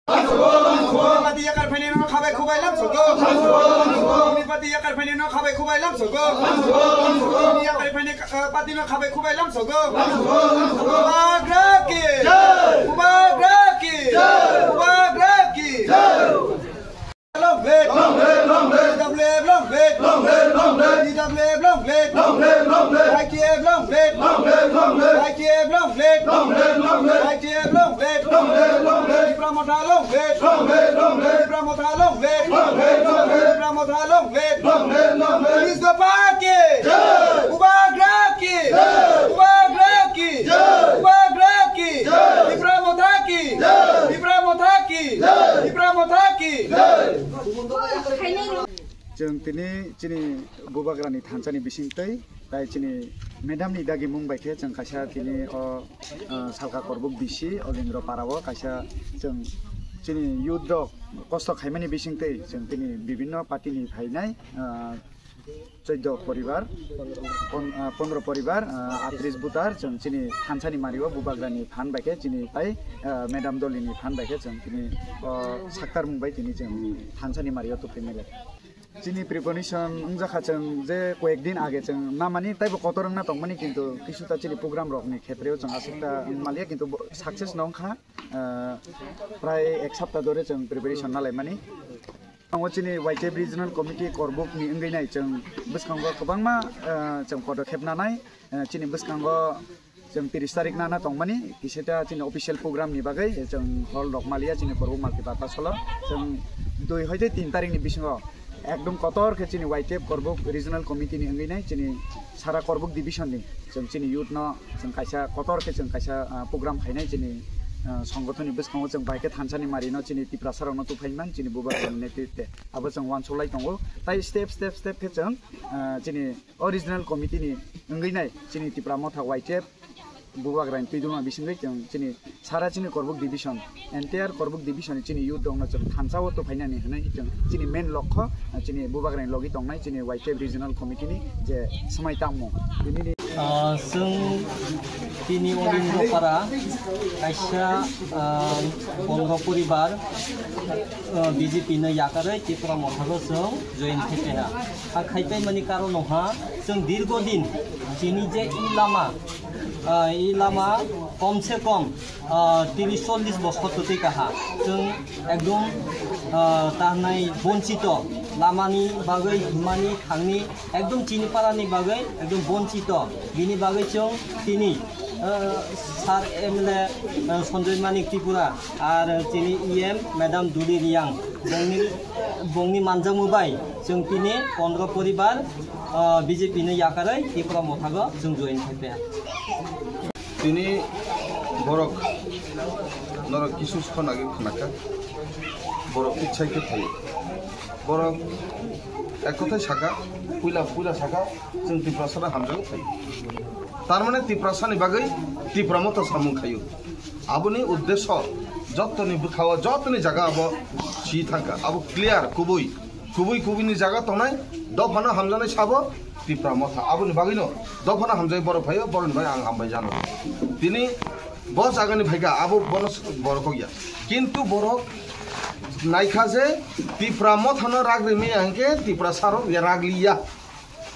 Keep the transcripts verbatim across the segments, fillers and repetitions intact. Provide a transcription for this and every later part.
Bini party yakar phaini no khabai khubai lam sogo. Bini party yakar phaini no khabai khubai lam sogo. Bini yakar phaini, eh, party no khabai khubai lam sogo. Bubagra ki. Bubagra ki. Bubagra ki. Long live! Long live! Long live! D W F long live! Long live! Long live! D W F long live! Long live! Long live! Y T F long live! Long live! Long live! Y T F long live! Long live! Long live! Y T F long live! Long live! Long live! Tipra Motha long live! Long live! Long live! Tipra Motha long live! Long live! Long live! Tipra Motha long live! Long live! Long live! Police Dopha ki! Jai! Bubagra ki! Jai! Bubagra ki! Jai! Bubagra ki! Jai! Tipra Motha ki! Jai! Tipra Motha ki! Jai! Tipra Motha ki! Jai! Chwng tini chini Bubagrani thansani bisingtwi, tai chini madam ni dagi mung bai khe chwng kaisa tini o, ah, Salka Korbuk B C Olindro Para o kaisa chwng chini youth rok kosto khaimani bisingtwi chwng tini bibhinno party ni phainai, ah, chwddo poribar, pon-, ah, pondro poribar, ah, atris voter chwng chini thansani mario Bubagrani phan bai khe chini tai, ah, madam dolini phan bai khe chwng tini o saktar mung bai tini chwng thansani mario tubui mele. Chini preparation wngjakha chwng je koyek din age chwng namani taibo kotor wngna tongmani, kintu kisuta chini program rokni khetreo chwng aswkta wngmaliya, kintu bo-, success no wngkha, ah, prai ek sapta dore chwng preparation nalaimani. Tongo chini Y T F Regional Committee Korbuk ni wngwi nai chwng bwskango kwbangma, ah, chwng podokhep nanai, ah, chini bwskango Chwng tris tarik nana tongmani, kisita chini official program ni bagwi chwng hall rok maliya chini Korbuk Malki Bata solo. Chwng dui hoite tin tarik ni bisingo ekdom kotor khe chini Y T F Korbuk Regional Committee ni wngwi nai chini sara Korbuk division ni chwng chini youth no chwng kaisa kotor khe chwng kaisa, ah, program khainai chini, ah, songgothon ni bwskango chwng bai khe thansani mari no chini Tiprasa rok no tubui phaimani chini bubagra ni netritwe abo chwng uansuk lai tongo. Tai step, step, step khe chwng, ah, chini O regional committee ni wngwi nai chini Tipra Motha Y T F Bubagrani twidulma bisingwi chwng chini sara chini Korbuk division, entire Korbuk division ni chini youth rokno chwng thansa o tubui phainani hwnwi chwng chini main lokho, chini Bubagrani logi tongnai chini Y T F regional committee ni je swmai tangmung. Tini ni Ah, chwng tini Olindro Para kaisa, ah, pondro poribar, ah, B J P no yakarwi Tipra Motha o chwng join khe keha. A khaipai mani karon wngkha, chwng dirgo din chini je i lama, ah, i lama kom se kom, ah, tris chollish bochor totwi kaha. Chwng ekdom, ah, tahnai bonchito, lamani bagwi, himani, thangni, ekdom chini parani bagwi ekdom bonchito. Bini bagwi chwng tini, ah, sir M L A, ah, Sanjoy Manik Tripura, ar chini E M Madam Duli Riang, bongni, bongni manjakmung bai chwng tini pondro poribar, ah, B J P ni yakarwi Tipra Motha o chwng join khai paiya. Tini borok norok kisu khonagwi khnakha, borok kitsai khe phaio. Borok ek kothai saka, puila, puila saka, chwng Tiprasano hamjagwi phaio. Tar mane Tiprasani bagwi Tipra Motha samung khaio. Aboni uddesho jotoni bwkhao, jotoni jaga abo si thangkha. Abo clear, kubui. Kubui kubuini jaga tongnai, dophano hamjaknai sabo Tipra Motha. Aboni bagwino dophano hamjaknai borok phaio, borokni bagwi ang hambai jano. Tini bo jagani phaikha, abo bono borok kokya. Kintu borok naikha je Tipra Mothano rak rimaya hinkhe Tiprasarok ya rak liya.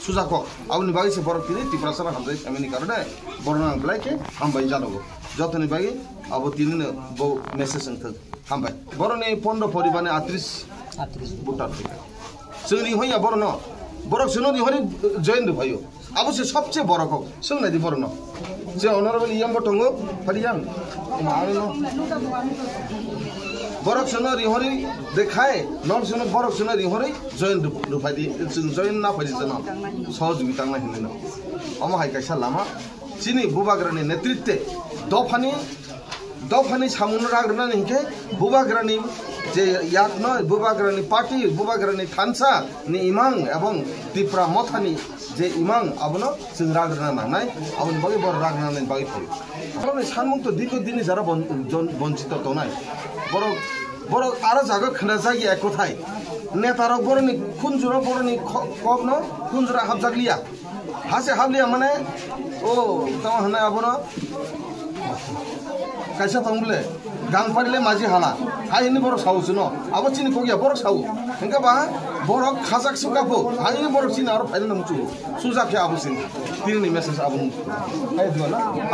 Sujakok. Aboni bagwi se borok tini Tiprasarok hamjaknai phaimani karone borokno ang belai khe hambai janogo. Jotoni bagwi abo tinino bo message wngthok. Hambai. Borokni pondro poribarni atris atris voter tongkha. Chwng ringhoya borokno. Borok chwngno ringhori join rwphaio. Abo se sobse borok kok. Chwng naidi borokno. Je honorable E M bo tongo, phadi yang. Omo ano no. Borok chwngno ringhori dekhai, nok chwngno borok chwngno ringhori join rw-, rwphaidi. Chwng join na phaidi chwngno. Sohojogita wngnai hinwi no. Omo hai kaisa lama. Chini bubagrani netritwe dophani, dophani samungno rak rwnani hinkhe bubagrani je yakno, bubagrani party, bubagrani thansa ni imang ebong Tipra Mothani je imang abono chwng rak rwna nangnai, aboni bagwi borok rak rwnani bagwi phaio. Borokni sanmung to dirgo dini jara bon-, jon-, bonchito tongnai. Borok, borok aro jaga khna jagya ek kothai. Netarok borokni khunjuro borokni kho-, kokno khunjuro hapjakliya. Hase habliya mane, o, tamo hwnwi abono kaisa tong bole. Gangpari le maji hala. Hai hini borok sao chwngno. Abo chini kok ya borok sao. Hingke ba borok khajak suka po. Hai hini borok chini aro phaina nang chu. Sujak khe abo chini. Tini ni message abo. Hai dua na.